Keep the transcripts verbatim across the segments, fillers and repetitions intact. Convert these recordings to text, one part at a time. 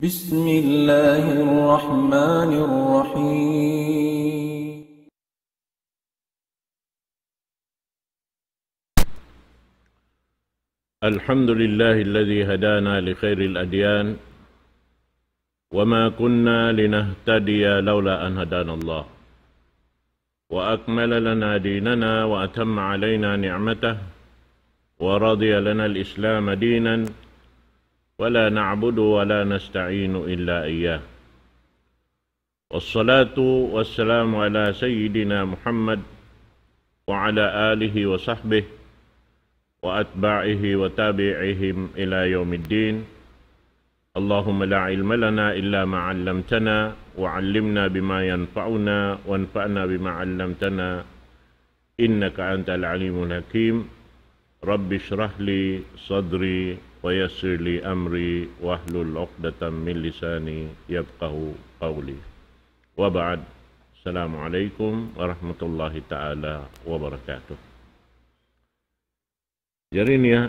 بسم الله الرحمن الرحيم. الحمد لله الذي هدانا لخير الأديان وما كنا لنهتدي لولا أن هدانا الله وأكمل لنا ديننا وأتم علينا نعمته ورضي لنا الإسلام دينا ولا نعبد ولا نستعين إلا إياه. والصلاة والسلام على سيدنا محمد وعلى آله وصحبه وأتباعه وتابعيهم إلى يوم الدين. اللهم لا علم لنا إلا ما علمتنا، وعلمنا بما ينفعنا، وانفعنا بما علمتنا، إنك أنت العليم الحكيم. رب اشرح لي صدري ويسر لي أمري واحلل عقدة من لساني يفقه قولي. وبعد. السلام عليكم ورحمة الله تعالى وبركاته. Jari niya,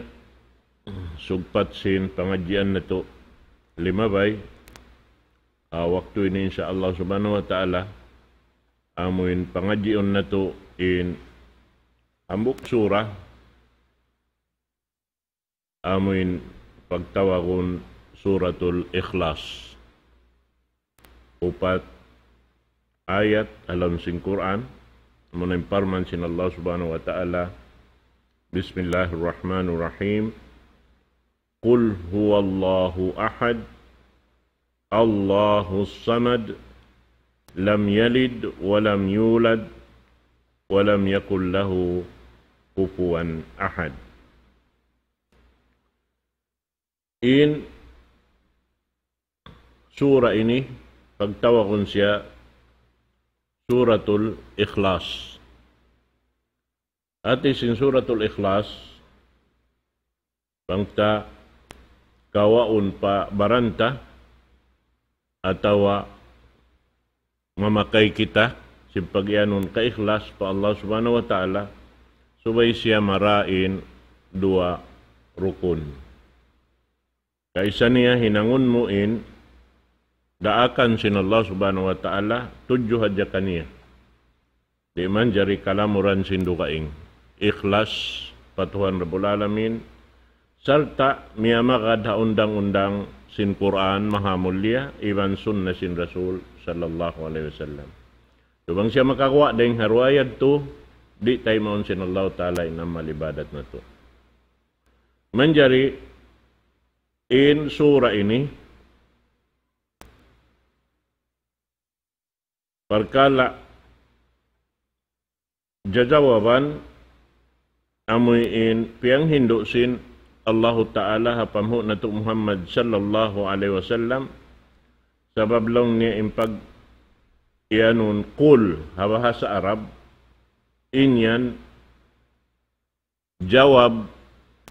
sugpat sin pangadjian natu' limabay, ah, waktu ini insya Allah subhanahu wa ta'ala, amuin pangadjiun natu' in hambuuk surah, amuin pagtawagun Suratul Ikhlas. Upat ayat ha lawm sin Qur'an, amu in parman sin Allah subhanahu wa ta'ala, Bismillahirrahmanirrahim. قل هو الله أحد، الله الصمد، لم يلد ولم يولد، ولم يكن له كفوا أحد. In sura ini, pagtawagun siya Suratul Ikhlas. Hati sin Suratul Ikhlas, bang ta kawaun pa baran ta, atawa mamakay kita sin pag-iyanun kaikhlas pa Allah subhanahu wa ta'ala, subay siya marain duwa rukun. Kaisa niya hinangun mu in daakan sin Allah subhanahu wa ta'ala, tudju hadja kaniya. Di' manjari kalamuran sin dugaing. Ikhlas pa Tuhan Rabbul Alamin, sarta' miyamagad ha undang-undang sin Qur'an mahamulliya, iban sunna sin Rasul sallallahu alayhi wasallam. Subay bang siya makaguwa' dayn ha duwa yadtu, di' taymaun sin Allah ta'ala in amal ibadat natu'. Manjari in sura ini, parkala' jajawaban amuin piyanghindu' sin Allahu Ta'ala ha panghu' natu' Muhammad sallallahu alayhi wasallam, sabab laung niya in pag-iyanun qul ha bahasa Arab, in yan jawab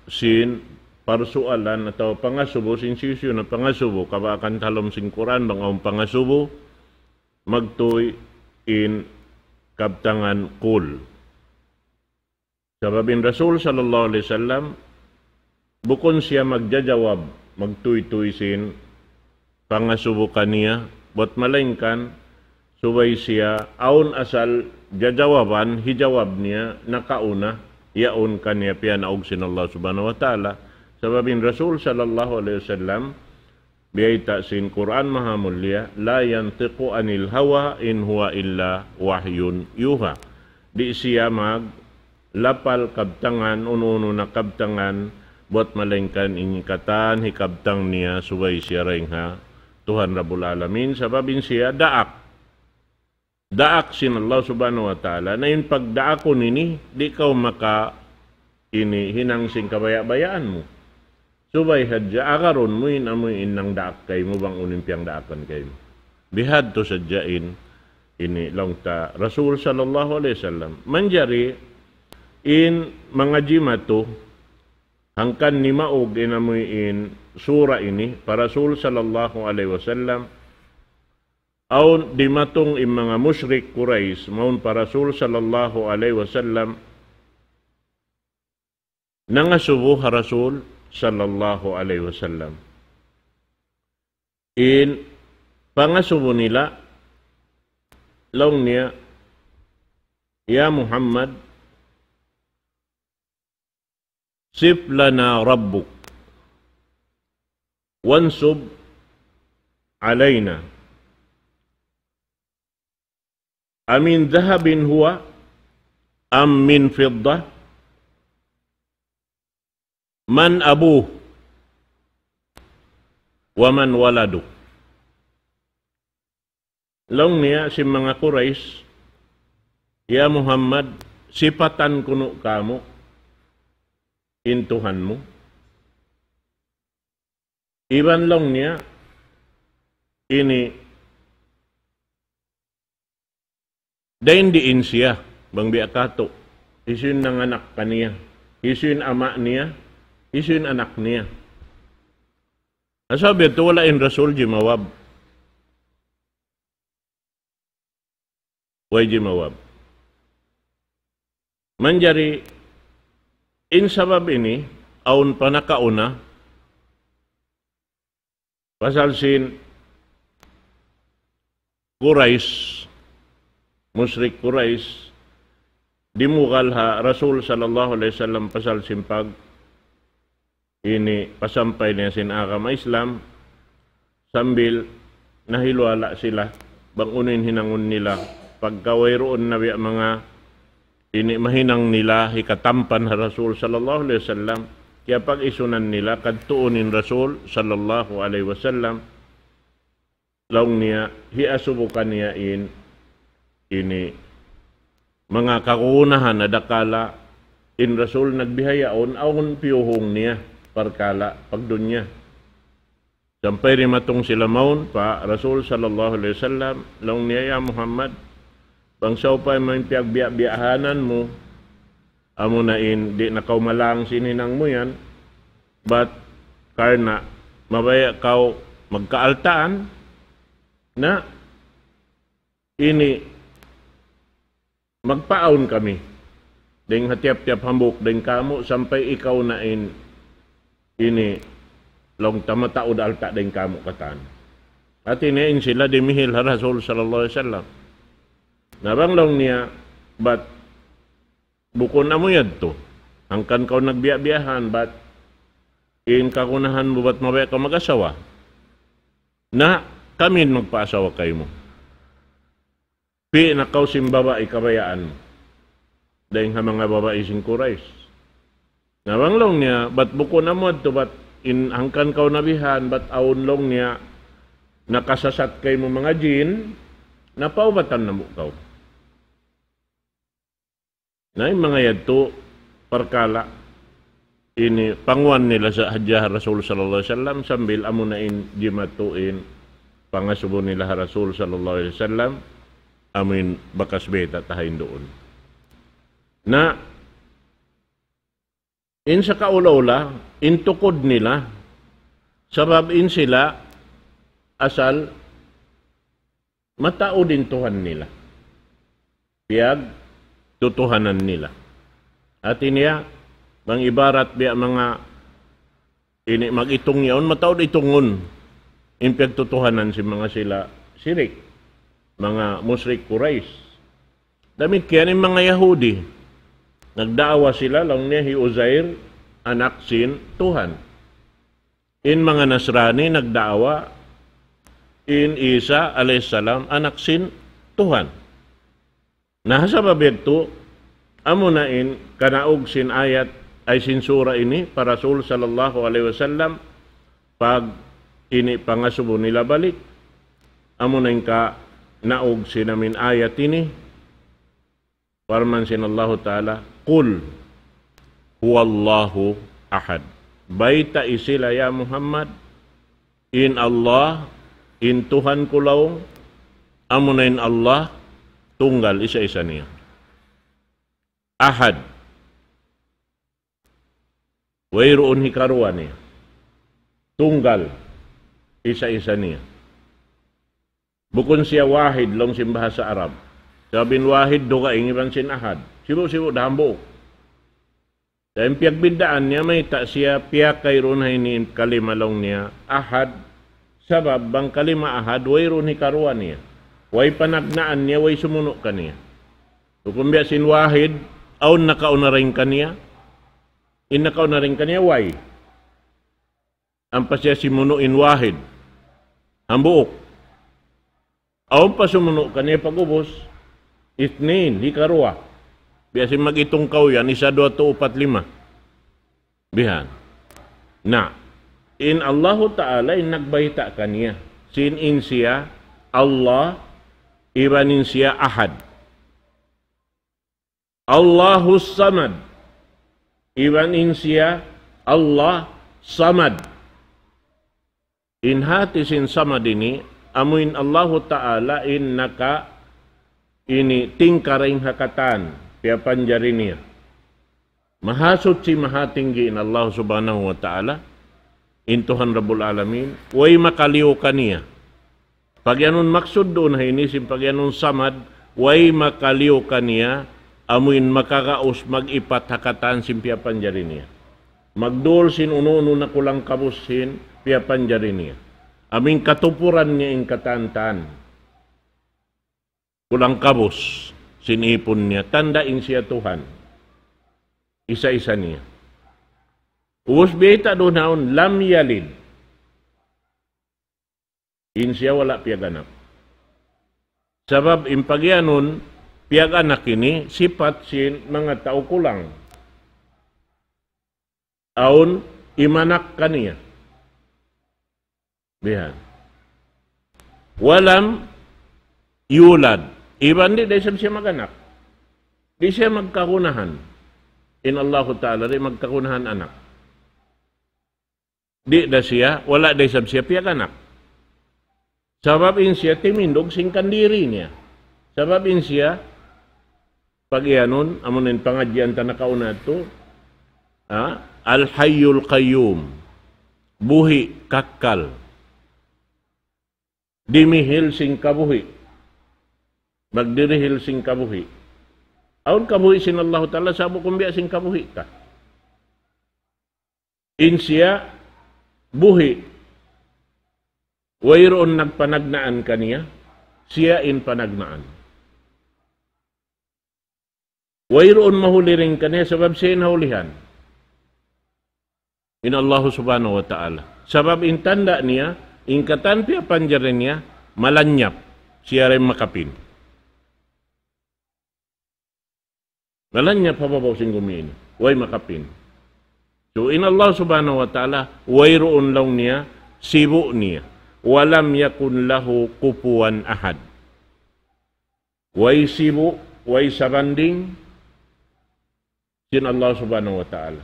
sin parsualan atawa pangasubu sin hisiyu-siyu na pangasubu, kabaakan ha lawm sin Qur'an bang awn pangasubu, magtuy in kabtangan qul. Sabab in Rasul sallallahu alayhi wasallam, bukun siya magjajawab, magtuy-tuy sin pangasubu kaniya, bat malaingkan, subay siya awn asal jajawaban, hijawab niya, nakauna, yaun kaniya piyanaug sin Allah subhanahu wa ta'ala. Sabab in Rasul sallallahu alayhi wasallam, biyayta' sin Qur'an mahamulliya, لا ينطق عن الهوى إن هو إلا وحي يوحى. Di' siya mag lapal kabtangan, unu-unu na kabtangan, bat malaingkan in katan hikabtang niya subay siya dayn ha Tuhan Rabbul Alamin, sabab in siya daak. Daak sin Allah subhanahu wa ta'ala. Na in pagdaakun ini, di' kaw maka ini hinang sin kabaya'-bayaan mu. Subay hadja agarun mu in amuin nangdaak kaymu bang unu in piyangdaakan kaymu. Bihadtu sadja in ini laung ta Rasul sallallahu alayhi wasallam. Manjari in manga jimatu hangkan nimaug in amuin sura ini pa Rasul sallallahu alayhi wasallam, awn dimatung in manga mushrik Quraysh mawn pa Rasul sallallahu alayhi wasallam, nangasubu ha Rasul sallallahu alayhi wasallam. In pangasubu nila, laung niya, "Ya Muhammad, sif lana rabbuk, wansub alayna. Amin dhahabin huwa, am min fidda, man abuh, wa man waladuh." Laung niya sin manga Quraysh, "Ya Muhammad, sipatan kunu' kāmu' in Tuhan mu. Iban," laung niya, "ini, dayn diin siya, bang biya' katu', hisiyu in nanganak kaniya, hisiyu in ama' niya, hisiyu in anak niya." Sabab yadtu wala' in Rasul jimawab. Way jimawab. Manjari, in sabab ini, awn pa nakauna, pasal sin Quraysh, mushrik Quraysh, dimugal ha Rasul sallallahu alayhi wasallam pasal sin pag ini pasampay niya sin agama Islam, sambil nahiluhala' sila, bang unu in hinangun nila, pagka wayruun na biya' manga ini mahinang nila hikatampan ha Rasul sallallahu alayhi wasallam, kiyapag-isunan nila kadtuun in Rasul sallallahu alayhi wasallam. Laung niya, hiasubu kaniya in, ini, manga kagunahan na dakala', in Rasul nagbihaun, awn piyuhung niya, parkala', pagdunya. Sampay dimatung sila mawn pa Rasul sallallahu alayhi wasallam, laung niya, "Ya Muhammad, bang sawpama in piyagbiya'-biyahanan mu, amuna in di' na kaw malang sin hinang mu yan, bat karna' mabaya' kaw magkaaltaan, na ini magpaawn kami dayn ha tiyap-tiyap hambuuk dayn kāmu' sampay ikaw na in ini laung ta mataud alta' dayn kāmu' katan." Hati niya in sila dimihil ha Rasul sallallahu alayhi wasallam. Na bang laung niya, "Bat bukun amu yadtu, hangkan kaw nagbiya'-biyahan, bat in kagunahan mu bat mabaya' kaw mag-asawa, na kami in magpaasawa kaymu. Pī' na kaw sin babai kabayaan mu dayn ha manga babai sin Quraysh." Na bang laung niya, "Bat bukun amu yadtu, bat in hangkan kaw nabihan, bat awn," laung niya, "nakasasat kaymu manga jin, na paubatan namu' kaw." Na in manga yadtu parkala' ini panguwan nila sa hadja ha Rasul sallallahu alayhi wasallam, sambil amuna in jimatu in pangasubu nila ha Rasul sallallahu alayhi wasallam, amu in bakas bayta' ta ha yan duun. Na in sakaula-ula, in tukud nila, sabab in sila asal mataud in Tuhan nila. Piyagtutuhanan nila. Hati niya, bang ibarat biya' manga ini mag-itung yaun, mataud itungun in piyagtutuhanan sin manga sila sirik, manga mushrik Quraysh. Damikkiyan in manga Yahudi, nagdaawa sila, laung niya hi Uzair anak sin Tuhan. In manga Nasrani nagdaawa in Isa alayhis salam anak sin Tuhan. Na, ha sabab yadtu, amuna in kanaug sin ayat, ay sin sura ini, pa Rasul sallallahu alayhi wasallam, pag ini pangasubu nila balik, amuna in kanaug sin amu in ayat ini, parman sin Allahu Ta'ala, "Qul huwallahu ahad." Baytai sila, ya Muhammad, in Allah, in Tuhan ku laung, amuna in Allah, tunggal, isa-isa niya. Ahad. Wayruun hikaruwa niya. Tunggal, isa-isa niya. Bukun siya wahid laung sin bahasa Arab. Sabab in wahid dugaing iban sin ahad. Sibu'-sibu' da hambuuk. Sa' in piyagbiddaan niya, mayta' siya piyakay duun ha ini kalima laung niya ahad, Sabab bang kalima ahad, wayruun hikaruwa niya. Way panagnaan niya, way sumunu' kaniya. Hukum biya' sin wahid, awn nakauna dayn kaniya, in nakauna dayn kaniya, way. Ampa siya simunu' in wahid. Hambuuk. Awn pa sumunu' kaniya pag'ubus, itnin, hikaruwa. Biya' sin mag-itung kaw yan, isa, duwa, tu, upat, lima. Bihan. Na, in Allahu Ta'ala in nagbayta' kaniya. Sin in siya, Allah, iban in siya Ahad. Allahus Samad. Iban in siya, Allah Samad. In hati sin Samad ini, amuin Allahu Ta'ala in naka ini tingkaraing ha katan, piyapanjari niya. Mahasuchi, mahatinggi in Allah Subhanahu wa Ta'ala, in Tuhan Rabbul Alamin, way makaliyu kaniya. Pagiyanun maksud duun ha ini, sin pagiyanun Samad, way makaliyu kaniya, amuin makagaus mag-ipat ha katan sin piyapanjari niya. Magdul sin unu-unu na kulang kabus sin piyapanjari niya. Amuin katupuran niya in katan-katan. Kulang kabus sin ipun niya. Tanda' in siya Tuhan. Isa-isa niya. Ubus biyayta' duun haun, lam yalid. In siya wala' piyag-anak. Sabab in pagiyanun, piyag-anak ini, sipat sin manga tau kulang. Awn imanak kaniya. Bihan. Walam yulad. Iban di' da isab siya mag-anak. Di' siya magkagunahan. In Allahu Ta'ala, di' magkagunahan anak. Di' da siya, wala' da isab siya piyag-anak. Sabab in siya timindug sin kandiri niya. Sabab in siya, pagiyanun, amun in pangadjian ta nakauna tu, ha? Al-Hayyul Qayyum. Buhi', kakkal. Dimihil sin kabuhi'. Magdirihil sin kabuhi'. Awn kabuhi' sin Allahu Ta'ala, sa' bukun biya' sin kabuhi' ta. In siya buhi'. Wayruun nagpanagnaan kaniya, siya in panagnaan. Wayruun mahuli dayn kaniya sabab siya in nahulihan. In Allah Subhanahu wa Ta'ala. Sabab in tanda' niya, in katan piyapanjari niya, malanyap, siya da in makapin. Malanyap ha babaw sin gumi ini. Way makapin. So, in Allah Subhanahu wa Ta'ala, wayruun laung niya, sibu' niya. Walam yakun lahu kufuwan ahad. Way sibu', way sabanding, sin Allah Subhanahu wa Ta'ala.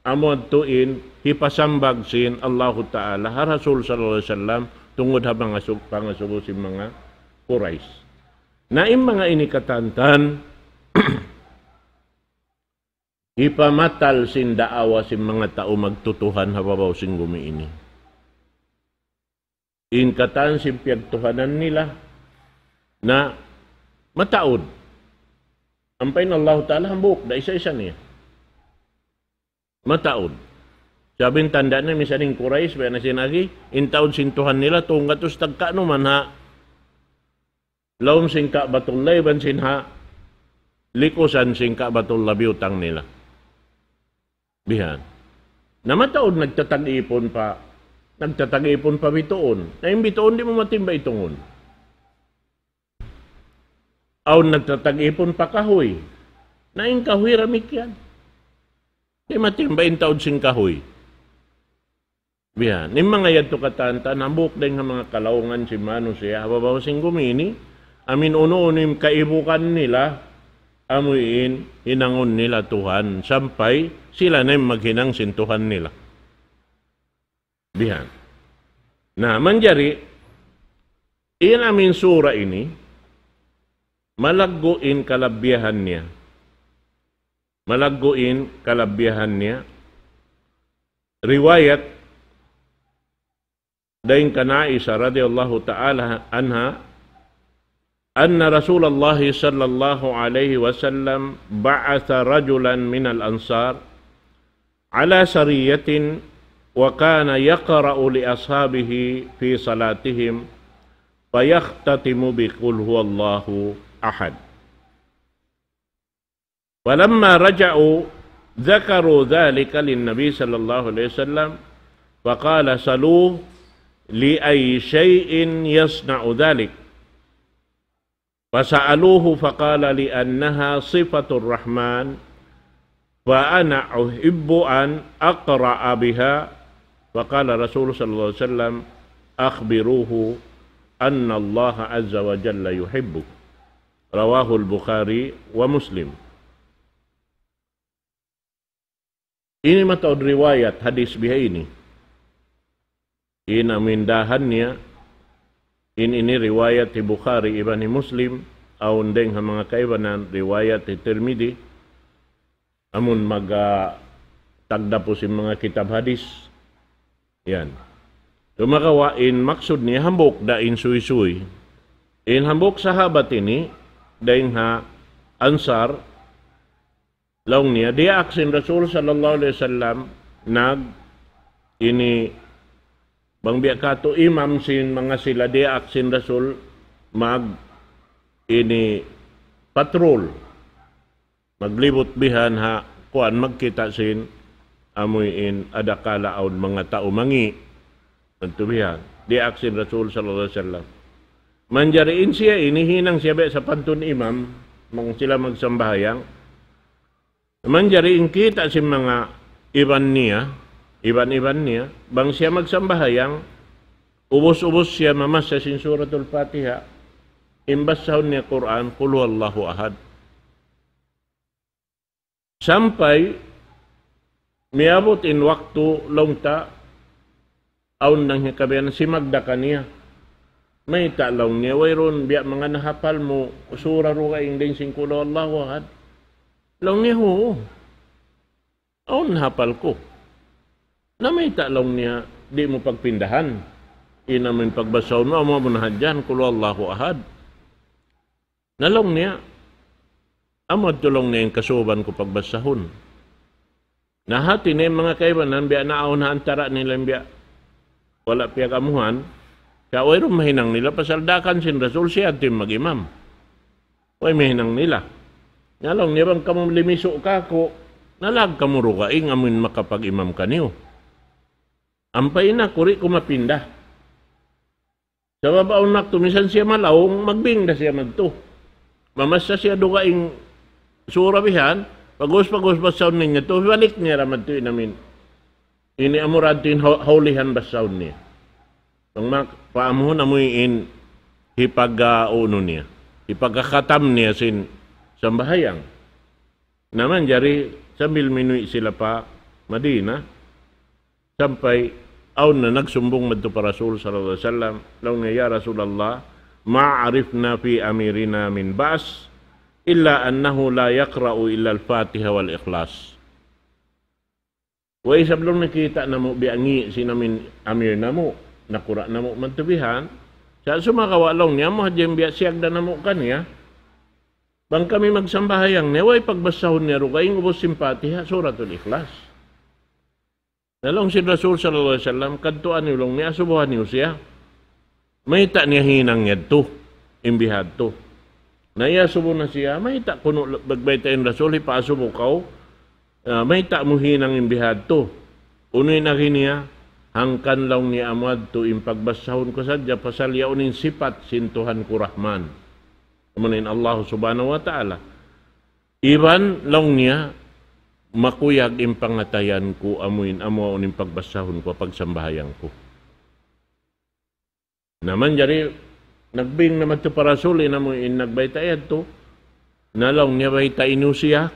Amu yadtu in hipasambag sin Allahu Ta'ala ha Rasul sallallahu alayhi wasallam tungud ha manga su-, pangasubu sin manga Quraysh. Na in manga ini katantan, hipamatal sin daawa sin manga tau magtutuhan ha babaw sin gumi ini. In katan sin piyagtuhanan nila na mataud. Ampa in Allahu Ta'ala hambuuk da isa-isa niya. Mataud. Sabab in tanda' niya misan in Quraysh, biya' na sin agi, in taud sin Tuhan nila, tunggatus tagka numan ha lawm sin Ka'batullah iban sin ha likusan sin Ka'batullah biyutang nila. Bihan. Na mataud nagtatag-ipun pa, nagtatag-ipun pa bituun. Na in bituun di' mu matimba itungun. Awn nagtatag-ipun pa kahuy. Na in kahuy damikkiyan. Di' matimba in taud sin kahuy. Bihan, in manga yadtu katantan, hambuuk dayn ha manga kalaungan sin manusiya', ha babaw sin gumi ini, amin unu-unu in kaibukan nila, amu in hinangun nila Tuhan, sampay sila na in maghinang sin Tuhan nila. Bihan. Na, manjari, in amin sura ini, malaggu' in kalabbiyahan niya. Malaggu' in kalabbiyahan niya. Riwayat dayn kan Aisha radiyallahu ta'ala anha, أن رسول الله صلى الله عليه وسلم بعث رجلا من الأنصار على سرية وكان يقرأ لأصحابه في صلاتهم فيختتم بقل هو الله أحد. فلما رجعوا ذكروا ذلك للنبي صلى الله عليه وسلم فقال: سلوه لأي شيء يصنع ذلك. فسألوه فقال: لأنها صفة الرحمن، فأنا أحب أن أقرأ بها. فقال رسول صلى الله عليه وسلم: أخبروه أن الله عز وجل يحبه. رواه البخاري ومسلم. Ini mataud riwayat hadis bihaini. In amu in dahan niya, in ini riwayat hi Bukhari iban hi Muslim, awn dayng ha manga kaibanan riwayat hi Tirmidhi, amun maga tagdapu sin manga kitab hadis. Yan. Sumagawa' in maksud niya hambuuk da in suysuy. In hambuuk sahabat ini, dayng ha Ansar, laung niya, diyaak sin Rasul sallallahu alayhi wasallam, nag, ini, bang biya' katu' imam sin manga sila diyaak sin Rasul, mag, ini, patrol. Maglibut bihan ha, kuwan, magkita' sin, amuin, adakala awn manga tau mangi'. Tantu bihan. Diyaak sin Rasul sallallahu alayhi wasallam. Manjari in siya ini hinang siya biya' sapantun imam, bang sila magsambahayang. Manjari in kita' sin manga iban niya, iban-iban niya, bang siya magsambahayang, ubus-ubus siya mamassa sin Suratul Fatiha, in basahun niya Qur'an, Qul huwallahu ahad. Sampay miyabut in waktu laung ta, awn nang hikabihan simagda kaniya. Mayta' laung niya, wayruun biya' manga nahapal mu sura dugaing dayn sin Qul huwallahu ahad. Laung niya, huu. Awn nahapal ku. Na mayta' laung niya, di' mu pagpindahan. In amu in pagbasahun mu, amu, amu na hadja, Qul huwallahu ahad. Na laung niya, amu yadtu laung niya in kasuban ku pagbasahun. Na hati niya in manga kaibanan, biya' naawn ha antara' nila in biya' wala' piyag-amuhan, sa' wayruun mahinang nila, pasal daakan sin Rasul, siya yadtu in mag-imam. Way mahinang nila. Na laung niya, bang kamu limisu' kāku', na lag kamu dugaing amu in makapag-imam kaniyu. Ampa in aku di' ku mapinda. Sabab awn waktu misan siya malaung, magbing da siya madtu. Mamassa siya dugaing sura bihan, pag'ubus, pag'ubus basahun niya yadtu, balik niya da madtu in amu in. Ini amu ra yadtu in ha-, haulihan basahun niya. Bang ma-, paamuhun amu in hipag-, ah, unu niya, hipagkakatam niya sin sambahayang. Na manjari sambil minuwi' sila pa Madina, sampay awn na nagsumbung madtu pa Rasul sallallahu alayhi wasallam, laung niya, "Ya Rasulullah, ما عرفنا في أميرنا من بأس إلا أنه لا يقرأ إلا الفاتحة والإخلاص." Way isab laung niya kita' namu' biya' ngi' sin amu in amir namu', nakura' namu' madtu bihan. Sa' sumagawa' laung niya, amu hadja in biya' siyagda namu' kaniya. Bang kami magsambahayang niya, way pagbasahun niya dugaing ubus sin Fatiha, Suratul Ikhlas. Na laung sin Rasul sallallahu alayhi wasallam, kadtuan niyu laung niya, asubuhan niyu siya. Mayta' niya hinang yadtu, in bihadtu. Na iyasubu na siya, mayta' kunu' magbayta' in Rasul, hipaasubu kaw, ah, mayta' mu hinang in bihadtu. Unu in agi niya, hangkan laung niya amu yadtu in pagbasahun ku sadja, pasal yaun in sipat sin Tuhan ku Rahman. Amu in Allah Subhanahu wa Ta'ala. Iban laung niya, makuyag in pangatayan ku, amu in, amu in pagbasahun ku, pagsambahayang ku. Na manjari, nagbing na madtu pa Rasul, in amu in nagbayta' yadtu, na laung niya baytai niyu siya,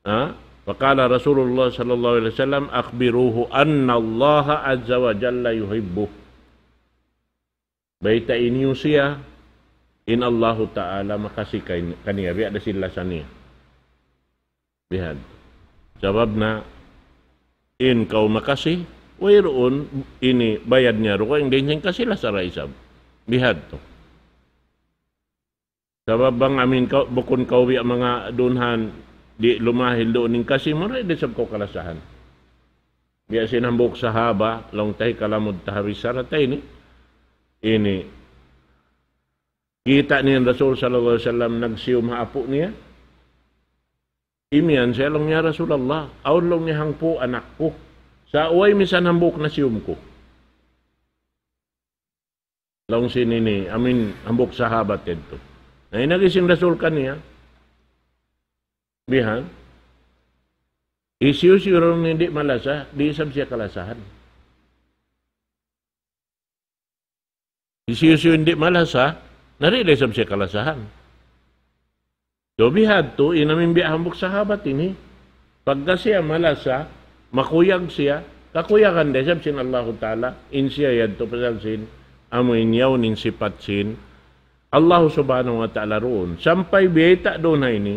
ha? فقال رسول الله صلى الله عليه وسلم: أخبروه أن الله عز وجل يحبه. Baytai niyu siya, in Allahu Ta'ala makasi kan-, kaniya, biya' da sin lasa niya. Bihadtu. Sabab na in kaw makasi, wayruun ini bayad niya dugaing dayn sin kasi-lasa da isab. Bihadtu. Sabab bang amu in kaw, bukun kaw biya' manga dunhan, di' lumahil duun in kasi mu, di' isab kaw kalasahan. Biya' sin hambuuk sahaba, laung ta hikalamud ta ha bichara ta ini. Ini. Kita' niya in Rasul sallallahu alayhi wasallam nagsiyum ha apu' niya. Imiyan siya laung niya, "Ya Rasulullah, awn laung niya hangpu' anak ku. Sa' way misan hambuuk nasiyum ku." Laung sin ini, amin hambuuk sahabat yadtu. Na in agi sin Rasul kaniya, bihan, hisiyu-siyu laung niya di' malasa, di' isab siya kalasahan. Hisiyu-siyu in di' malasa, na di' da isab siya kalasahan. So, bihadtu, in amin biya' hambuuk sahabat ini, pagka siya malasa, makuyag siya, kakuyagan da isab sin Allahu Ta'ala, in siya yadtu pasal sin, amu in yaun in sipat sin, Allahu Subhanahu wa Ta'ala duun. Sampay biyayta' duun ha ini,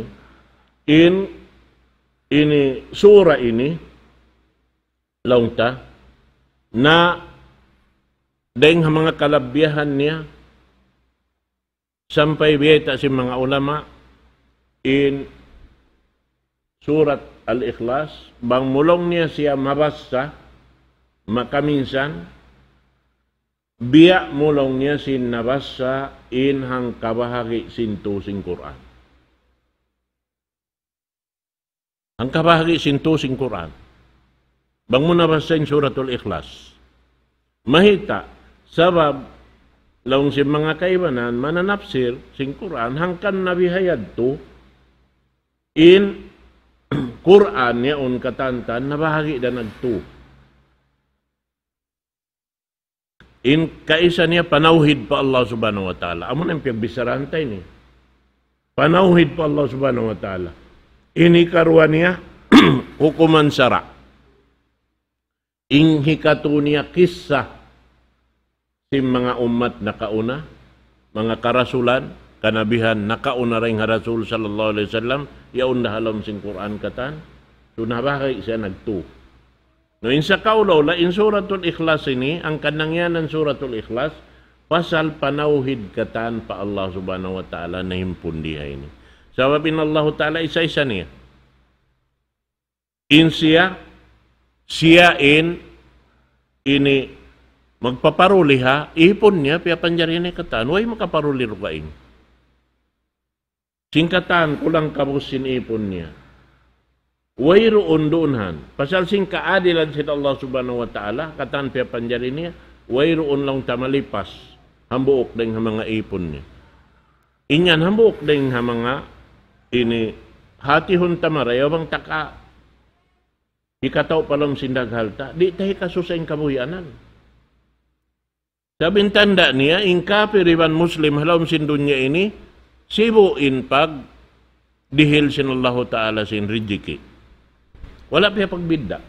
in, ini, sura ini, laung ta, na dayn ha manga kalabbiyahan niya, sampay biyayta' sin manga ulama, in Surat Al-Ikhlas, bang mu laung niya siya mabassa, makaminsan, biya' mu laung niya sin nabassa, in hangkabahagi' sin tū sin Qur'an. Hangkabahagi' sin tū sin Qur'an. Bang mu nabassa in Suratul Ikhlas. Mayta', sabab, laung sin manga kaibanan, mananapsir sin Qur'an, hangkan na bihayadtu, in Qur'an yaun katantan, nabahagi' da nagtū. In kaisa niya panawhid pa Allah Subhanahu wa Ta'ala. Amu na in piyagbicharahan ta ini. Panawhid pa Allah Subhanahu wa Ta'ala. Ini karuwa niya hukuman sara'. In hikatū niya kissa sin manga ummat nakauna, manga karasulan, kanabihan, nakauna dayn ha Rasul sallallahu alayhi wasallam, yaun da ha lawm sin Qur'an katan, so nabahagi' siya nagtū. Na in sa kaula-ula, in Suratul Ikhlas ini, hangkan nangyanan Suratul Ikhlas, pasal panawhid katan pa Allah Subhanahu wa Ta'ala nahimpun di ha ini. Sabab in Allahu Ta'ala isa-isa niya. In siya, siya in ini magpaparuli ha ipun niya, piyapanjari niya katan, way makaparuli dugaing. Sin katan kulang kabus sin ipun niya. Wayruun duun han. Pasal sin kaadilan sin Allah Subhanahu wa Ta'ala, katan piyapanjari niya, wayruun laung ta malipas hambuuk dayn ha manga ipun niya. In yan hambuuk dayn ha manga ini hatihun ta marayaw bang ta ka hikatau pa lawm sin daghalta, di' ta hikasusa in kabuhianan. Sabab in tanda' niya, in kapir iban Muslim ha lawm sin dunya ini, sibu' in pagdihil sin Allahu Ta'ala sin rijiki'. Wala' piyapagbidda'.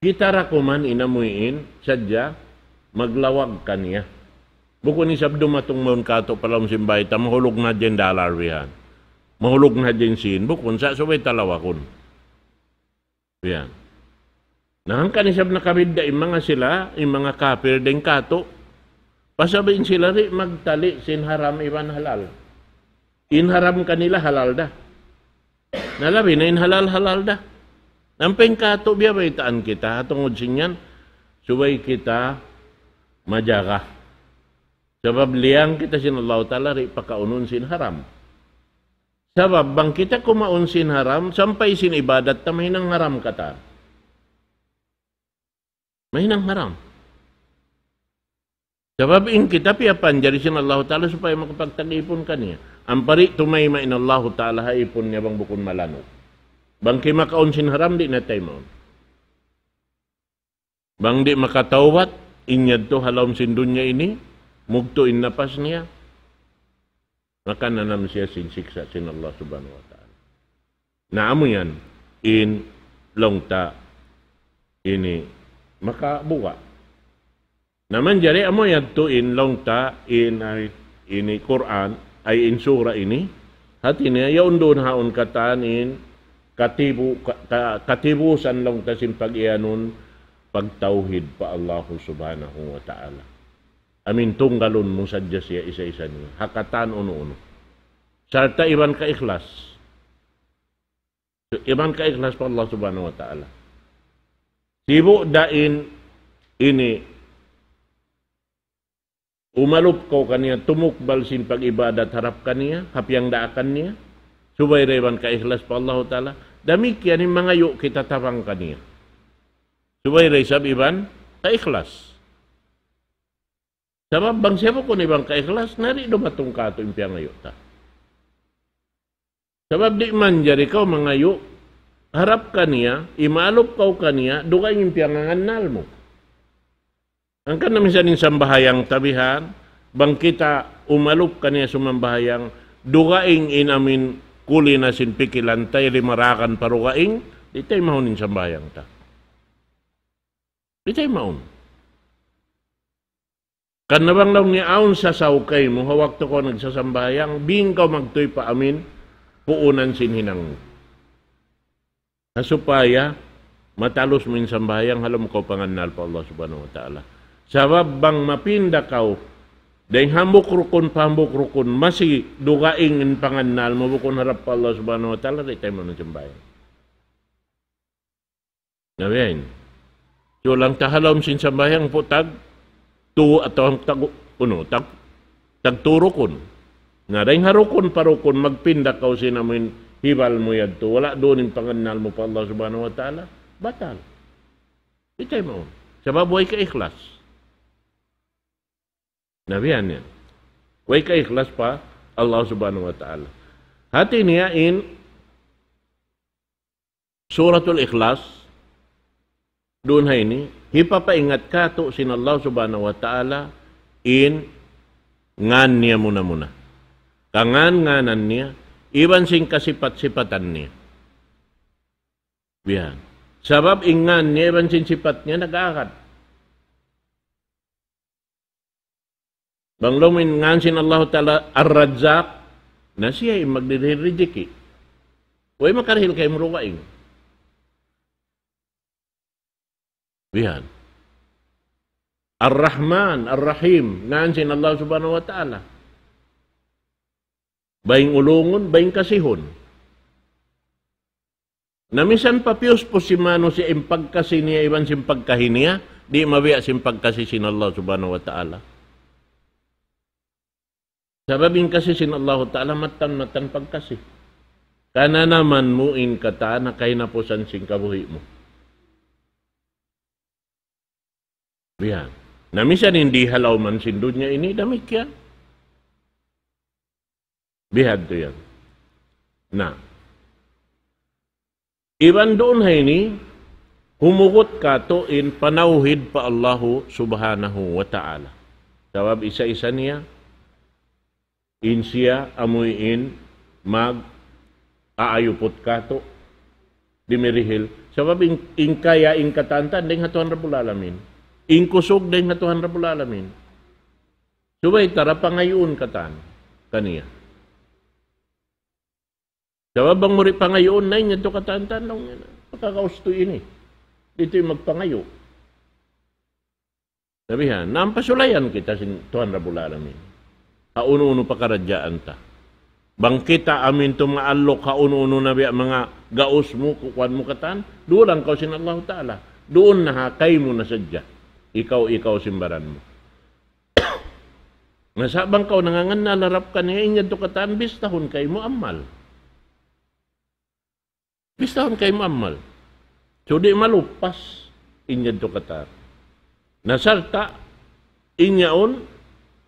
Kita ra kuman in amuin, sadja maglawag kaniya. Bukun isab dumatung mawn katu' pa lawm sin bay ta, mahulug na hadja in dalar bihan. Mahulug na hadja in sin, bukun sa' subay ta lawagun. Yan. Na hangkan isab nakabidda' in manga sila, in manga kapir dayn katu'. Pasal in sila di' magtali' sin haram iban halal. In haram kanila halal da. Na labi na in halal, halal da. Ampa in katu' biya' baytaan kita, ha tungud sin yan, subay kita majaga. Sabab liyang kita sin Allahu Ta'ala di' pakaunun sin haram. Sabab bang kita kumaun sin haram, sampay sin ibadat ta mahinang haram katan. Mahinang haram. Sabab in kita piyapanjari sin Allahu Ta'ala supaya makapagtag-ipun kaniya. Ampa di' tumayma' in Allahu Ta'ala ha ipun niya bang bukun malanu'. Bang kimakaun sin haram, di' na taymaun. Bang di' makatawbat, in yadtu ha lawm sin dunya ini, mugtu' in napas niya, makananam siya sin siksa' sin Allah Subhanahu wa Ta'ala. Na amu yan, in laung ta ini makabuga'. Na manjari amu yadtu in laung ta in ay ini Qur'an, ay in sura ini, hati niya, yaun duun haun katan in katibu-, ka-, ka-, katibusan laung ta sin pag-iyanun, pagtawhid pa Allahu Subhanahu wa Ta'ala. Amin tunggalun mu sadja siya isa-isa niya. Ha katan unu-unu. Sarta' iban kaikhlas. Iban kaikhlas pa Allah Subhanahu wa Ta'ala. Ibu dain ini, umalup kaw kaniya, tumukbal sin pag-ibadat harap kaniya, ha piyangdaakan niya, subay da iban kaikhlas pa Allahu Ta'ala. Damikkiyan in mangayu' kita tabang kaniya. Subay da isab iban kaikhlas. Sabab bang siya bukun iban kaikhlas, na di' dumatung katu' in piyangayu' ta. Sabab di' manjari kaw mangayu', harap kaniya, imalup kaw kaniya, dugaing in piyangangannal mu. Hangkan na minsan in sambahayang ta bihan, bang kita umalup kaniya sumambahayang, dugaing in amin kuli na sin pikilan ta, limarakan pa dugaing, di' ta imahun in sambahayang ta. Di' ta imahun. Karna' bang laung niya awn sasaw kaymu, ha waktu kaw nagsasambahayang, bing kaw magtuy pa amin, puunan sin hinang mu. Na supaya, matalus mu in sambahayang, ha lawm kaw pangannal pa Allah Subhanahu wa Ta'ala. Sabab bang mapinda kaw, dayn hambuuk rukun pa hambuuk rukun, masi dugaing in pangannal mu, bukun harap pa Allah Subhanahu wa Ta'ala, di' ta imahun in sambahayang. Na biya' yan. So, laung ta ha lawm sin sambahayang pu tag, tu atawa tag, unu, tag, tag tu rukun. Na dayn ha rukun pa rukun, magpinda kaw sin amin hibal mu yadtu. Wala' duun in pangannal mu pa Allah Subhanahu wa Ta'ala. Batal. Di' ta imahun. Sabab way kaikhlas. Na biya' yan. Way kaikhlas pa Allah Subhanahu wa Ta'ala. Hati niya in Suratul Ikhlas, duun ha ini, hipapaingat katu' sin Allah Subhanahu wa Ta'ala in ngan niya muna-muna. Kangan-nganan niya, iban sin kasipat-sipatan niya. Biya' yan. Sabab in ngan niya, iban sin sipat niya, nag-aagad. Bang laung mu in ngan sin Allahu Ta'ala Ar-Razzaq, na siya in magdihil rijiki. Way makarihil kaymu dugaing. Biya' yan. Ar-Rahman, Ar-Rahim, ngan sin Allah Subhanahu wa Ta'ala. Baying ulungun, baying kasihun. Na minsan pa piyuspus sin manusiya' in pagkasi niya iban sin pagkahi niya, di' mabiya' sin pagkasi sin Allah Subhanahu wa Ta'ala. Sabab in kasi sin Allahu Ta'ala mattan-mattan pagkasi. Kananaman mu in katan ha kahinapusan sin kabuhi' mu. Biya' yan. Na minsan in di' ha lawm sin dunya ini damikkiyan. Bihadtu yan. Na. Iban duun ha ini, humugut katu' in panawhid pa Allahu Subhanahu wa Ta'ala. Sabab isa-isa niya, in siya amuin mag-aayuput katu', di' mirihil. Sabab in, in kaya, in katantan, dayn ha Tuhan Rabbul Alamin. In kusug, dayn ha Tuhan Rabbul Alamin. Subay ta da pangayuun katan kaniya. Sabab bang mu di' pangayuun, na in yadtu katantan laung niya, makakaustu ini. Di' tuud magpangayu'. Sabihan, na pasulayan kita sin Tuhan Rabbul Alamin. Ha unu-unu pakaradjaan ta. Bang kita amin tumaalluk ha unu-unu na biya' manga gaus mu, kukuan mu katan, dulang kaw sin Allahu Ta'ala. Duun na ha kaymu na sadja. Ikaw, ikaw sin baran mu. Na sa' bang kaw nangangannal harap kaniya, in yadtu katan bistahun kaymu amal. Bistahun kaymu amal. So, di' maluppas in yadtu katan. Na sarta', in yaun,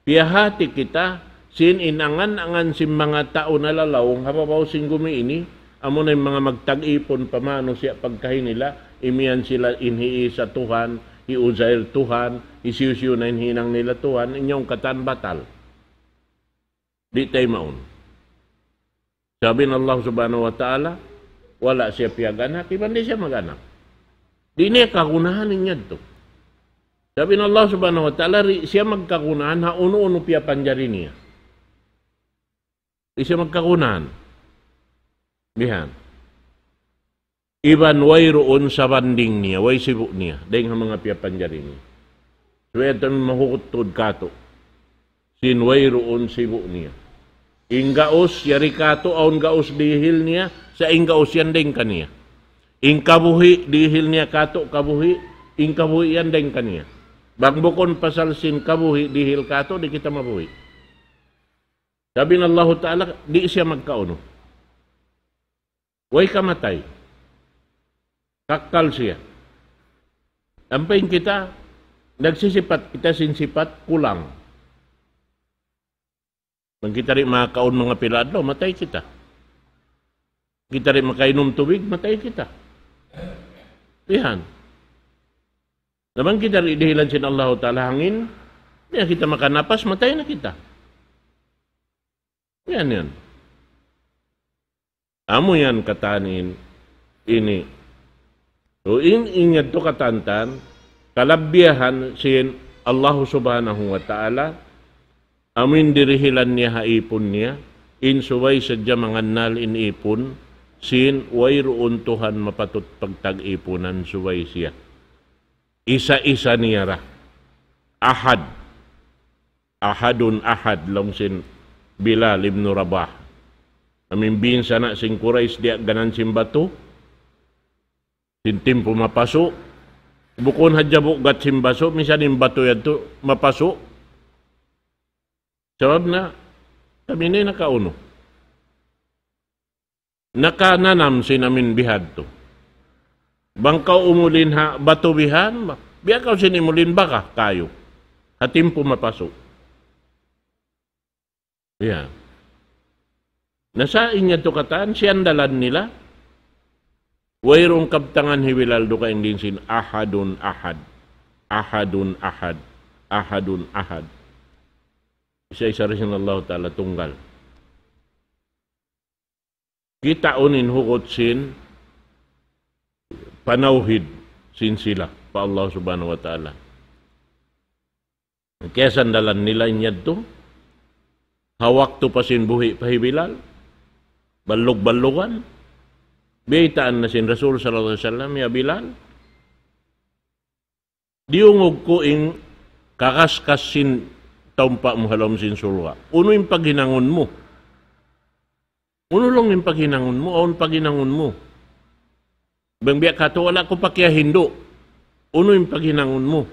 piyahati kita, sin in angan-angan sin manga tau nalalaung ha babaw sin gumi ini, amuna in manga magtag-ipun pa manusiya' pagkahi nila, imiyan sila in hi Isa Tuhan, hi Uzair Tuhan, hisiyu-siyu na in hinang nila Tuhan, in yaun katan batal. Di' taymaun. Sabab in Allah Subhanahu wa Ta'ala, wala' siya piyag-anak, iban di' siya mag-anak. Di' niya kagunahan in yadtu. Sabab in Allah Subhanahu wa Ta'ala, di' siya magkagunahan ha unu-unu piyapanjari niya. Di' siya magkagunahan. Bihan. Iban wayruun sabanding niya, way sibu' niya, dayn ha manga piyapanjari niya. Subay yadtu in mahugut tuud katu'. Sin wayruun sibu' niya. In gaus, yari katu', awn gaus dihil niya, sa' in gaus yan dayn kaniya. In kabuhi', dihil niya katu', kabuhi', in kabuhi' yan dayn kaniya. Bang bukun pasal sin kabuhi' dihil katu', di' kita mabuhi'. Sabab in Allahu Ta'ala, di' siya magkaunu. Way kamatay. Kakkal siya. Ampa in kita, nagsisipat kita sin sipat kulang. Bang kita di' makakaun manga pila adlaw, matay kita. Kita di' makainum tubig, matay kita. Yan. Na bang kita di' dihilan sin Allahu Ta'ala hangin, di' na kita makanapas, matay na kita. Yan, yan. Amu yan katan in ini. So, in, in yadtu katan-katan, kalabihan sin Allah Subhanahu wa Ta'ala, amu in dirihilan niya ha ipun niya, in subay sadja mangannal in ipun, sin wayruun Tuhan mapatut pagtag-ipunan subay siya. Isa-isa niya ra. Ahad. Ahadun ahad, laung sin Bilal ibn Rabah. Amu in binsana' sin Quraysh, diyaganan sin batu, sin timpu mapasu'. Bukun hadja bugat sin basu', misan in batu yadtu mapasu'. Sabab na, kami ini nakaunu. Nakananam sin amin bihadtu. Bang kaw umulin ha batu bihan, biya' kaw sin imulin baga kayu. Ha timpu mapasu'. Ya. Na sa' in yadtu katan, siyandalan nila, wayruun kabtangan hi Bilal dugaing dayn sin ahadun ahad, ahadun ahad, ahadun ahad. Isa-isa ra sin Allah Ta'ala tunggal. Kitaun in hugut sin panawhid sin sila pa Allah Subhanahu wa Ta'ala. Kiyasandalan nila in yadtu, ha waktu pa sin buhi' pa hi Bilal, ballug-ballugan, biyaytaan na sin Rasul sallallahu alayhi wasallam, "Ya Bilal, diyungug ku in kakaskas sin taumpa' mu ha lawm sin surga'. Unu in paghinangun mu? Unu laung in paghinangun mu? Awn paghinangun mu? Bang biya' katu' wala' ku pa kiyahindu'. Unu in paghinangun mu?"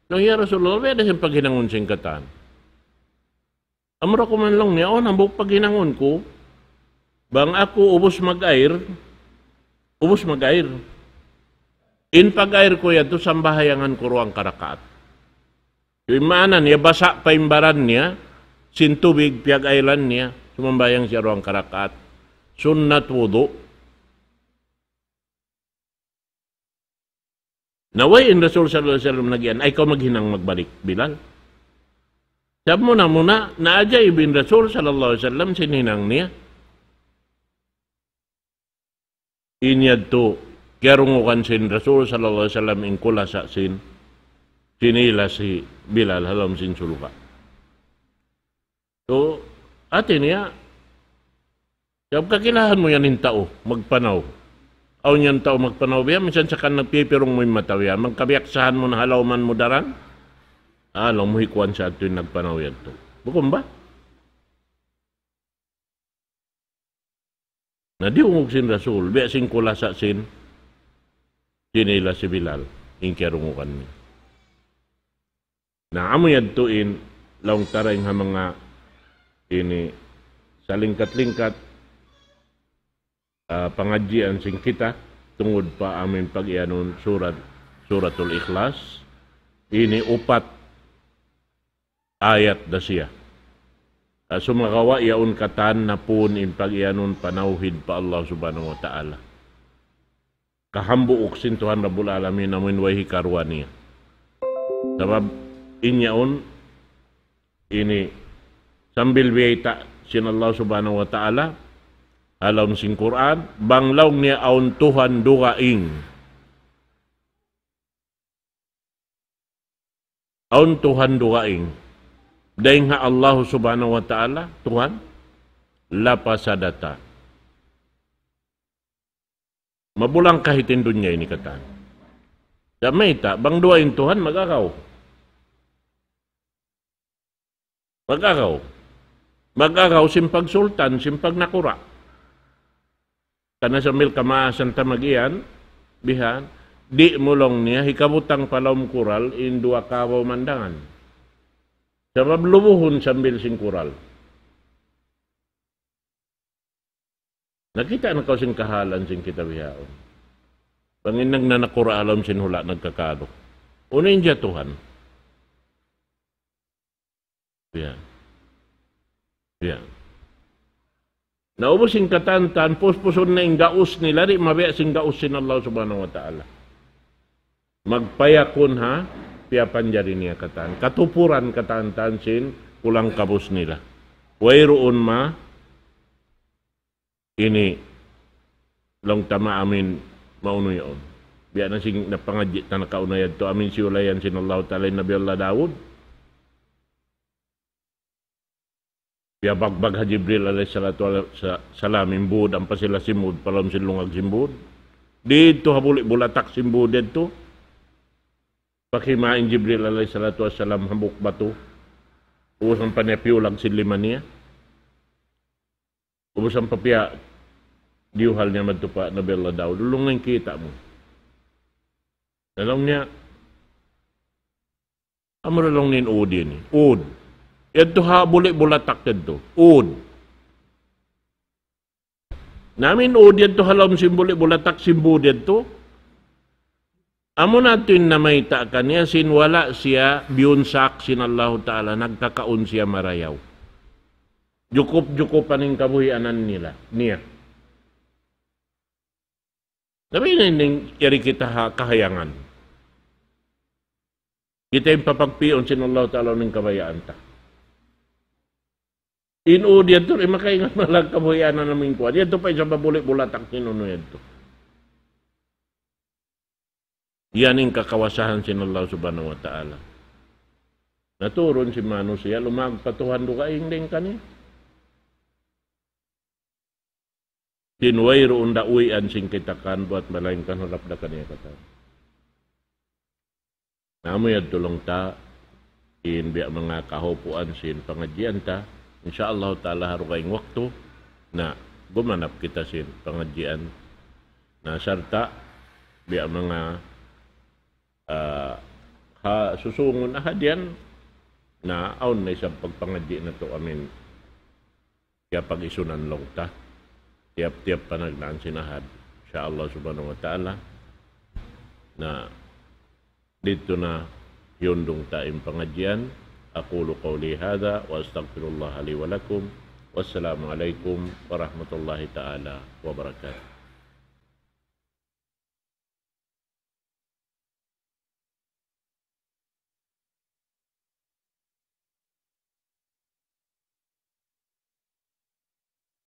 Laung, "Ya Rasulullah, biya' da sin paghinangun sin katan?" "Amura ku man," laung niya, "awn hambuuk paghinangun ku. Bang aku ubus mag-air, ubus mag-air. In pag-air ku yadtu sambahayangan ku duwa hangka rakaat." Di' maana niya, basa' pa in baran niya, sin tubig, piyag-aylan niya, sumambahayang siya duwa hangka rakaat. Sunnat wudu'. Na way in Rasul sallallahu alayhi wasallam nagiyan, "Ay, kaw maghinang magbalik, Bilal." Sabab muna-muna, naajaib in Rasul sallallahu alayhi wasallam sin hinang niya. In yadtu, kiyarungugan sin Rasul sallallahu alayhi wasallam in kulasa sin, sinilas hi Bilal ha lawm sin surga'. So, hati niya, sabab kakilahan mu yan in tau, magpanaw. Awn yan tau magpanaw biya', minsan sa' kan nagpipirung mu in mata biya', magkabiyaksahan mu na ha lawman mu daran, ah, laung mu hi kuwan sa' yadtu in nagpanaw yadtu. Bukun ba? Na diyungug sin Rasul, biya' sin kulasa sin, sinilas hi Bilal, in kiyarungugan niya. Na amu yadtu in, laung ta dayn ha manga ini, salingkat-lingkat, ah, pangadjian sin kita, tungud pa amu in pag-iyanun surat, Suratul Ikhlas, ini upat ayat da siya. Ah, sumagawa' yaun katan napun in pag-iyanun panawhid pa Allah Subhanahu wa Ta'ala. Kahambuuk sin Tuhan Rabbul Alamin amu in way hikaruwa niya. Sabab in yaun ini sambil biyayta' sin Allah Subhanahu wa Ta'ala, ha lawm sin Qur'an, bang laung niya awn Tuhan dugaing. Awn Tuhan dugaing. Dayn ha Allah Subhanahu wa Ta'ala, Tuhan, لفسدتا. Mabulang kahit in dunya ini katan. Sa' mayta', bang duwa in Tuhan, mag-agaw. Mag-agaw. Mag-agaw sin pagsultan, sin pagnakura'. Karna' sambil kamaasan ta mag-iyan, bihan, di' mu laung niya hikabutang pa lawm kural in duwa kabaw mandangan. Sabab lubuhun sambil sin kural. Nakita' na kaw sin kahalan sin kita bihaun. Bang in nagnanakura' ha lawm sin hula' nagkakalu. Unu in jatuhan? Yan. Yan. Na ubus in katan-katan, puspusun na in gaus nila, di' mabiya' sin gaus sin Allah Subhanahu wa Ta'ala. Magpayakun ha, piyapanjari niya katan. Katupuran katan-katan sin kulang kabus nila. Wayruun ma, ini, laung ta ma amin maunu yaun. Biya' na sin napangadji' ta nakauna yadtu amin siyulayan sin Allah Ta'ala in Nabi Allah Daud. Piyabagbag ha Jibril alayhi salatu wa sa-, salam in būd, ampa sila simud pa lawm sin lungag sin būd. Didtu ha buli' bulatak sin būd didtu. Pakima in Jibril alayhi salatu wa salam hambuuk batu. Ubus ampa niya piyulag sin lima niya. Ubus ampa piya diyuhal niya madtu pa Nabi Allah Daud. Laung niya, "Kita' mu." Laung niya, "Amura laung niya in ud ini. Ud. Yadtu ha buli' bulatak yadtu. Ud." Na amin ud yadtu ha lawm sin buli' bulatak sin būd yadtu. Amuna yadtu in namayta' kaniya sin wala' siya biyunsak sin Allahu Ta'ala, nagkakaun siya marayaw. Jukup-jukupan in kabuhianan nila, niya. Tapi ini, ini yari kita ha kahayangan. Kita in papagpiun sin Allah Ta'ala in kabayaan ta. In ud yadtu, di' makaingat malag kabuhianan amin kuwan. Yadtu pa isab ha buli' bulatak sin unu yadtu. Yan in kakawasahan sin Allah Subhanahu wa Ta'ala. Naturun sin manusiya', lumag pa Tuhan dugaing dayn kaniya. Sin wayruun da uwian sin kitakan buat malaingkan harap da kaniya katan. Na amu yadtu laung ta, in biya' manga kahupuan sin pangadjian ta. Insya Allah Ta'ala ha dugaing waktu, na gumanap kita sin pangadjian. Na sarta' biya' manga, ah, ha susungun ahad yan, na awn na isab pagpangadji' natu' amin kiyapag-isunan laung ta. Tiyap-tiyap panagnaan sin ahad. Insya Allah Subhanahu wa Ta'ala. Na didtu na hiyundung ta in pangadjian. أقول قولي هذا وأستغفر الله لي ولكم. والسلام عليكم ورحمة الله تعالى وبركاته.